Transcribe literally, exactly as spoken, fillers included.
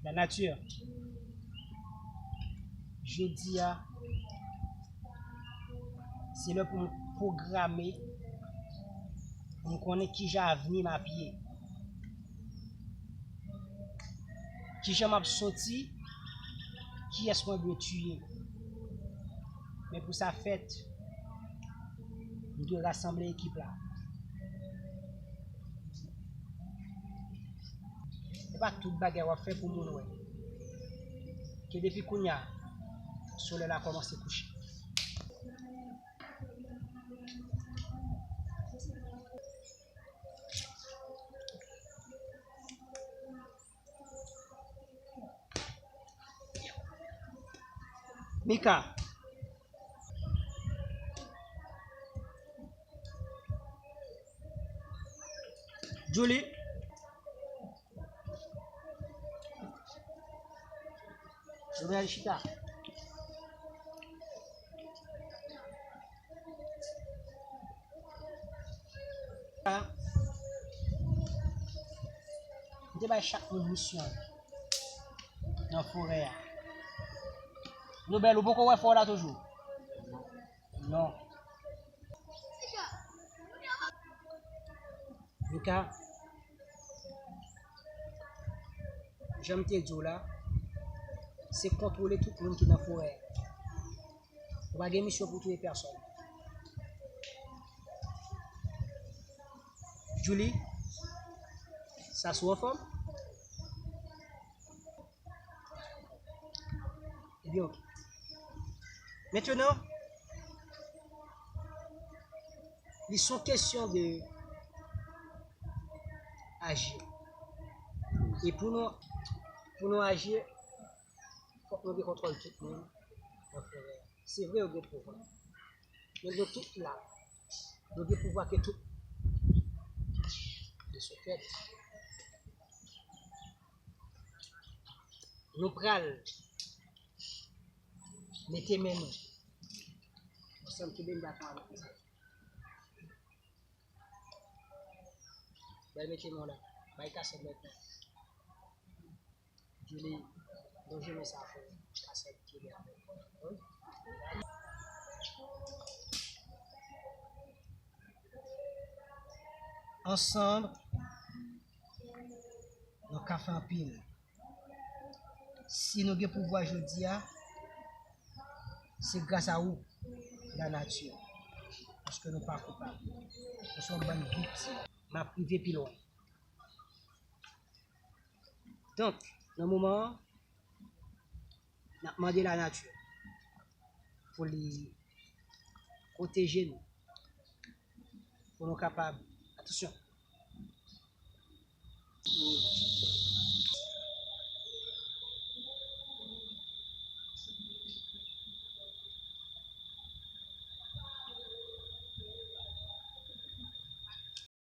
La nature. Jodi a, se lè pou m pwograme, pou m konnen kijan avni m ap ye. Kijan m ap soti, kiyès mwen dwe tiye. Men pou sa fèt, m dwe rasanble ekip la. Se pa tout bagay w ap fè pou moun wè. Ke depi kounye a, solèy la kòmanse kouche. Mika. Julie. Jovèl, chita. M te bay chak moun misyon nan forè a. Nobèl, ou poko wè fò la toujou? Non. Mika, jan m te di w la, se kontwole tout moun ki nan forè a. Ou pa gen misyon pou touye pèsòn. Julie, Sasou anfòm? Ebyen, ok. Mentenan, li se yon kesyon de aji. E pou nou, pou nou aji, fòk nou gen kontwòl tout moun nan forè a. Se vre, yo gen pouvwa. Men nou tout la, nou gen pouvwa ke tout. De ce fait, nou pral mete men nou ansanm, kenbe m dakò avèk nou. Bay mete men w la. Bay kasèt mèt la. Julie, lonje men sa pou kasèt kenbe avèk mwen. Ansanm, nou ka fè anpil. Si nou gen pouvwa jodi a, se gras a ou, lanati. Paske nou pa koupab. Nou se yon bann viktim. M ap rive pi lwen. Donk, nan moman an, n ap mande lanati pou li pwoteje nou, pou nou kapab, atansyon,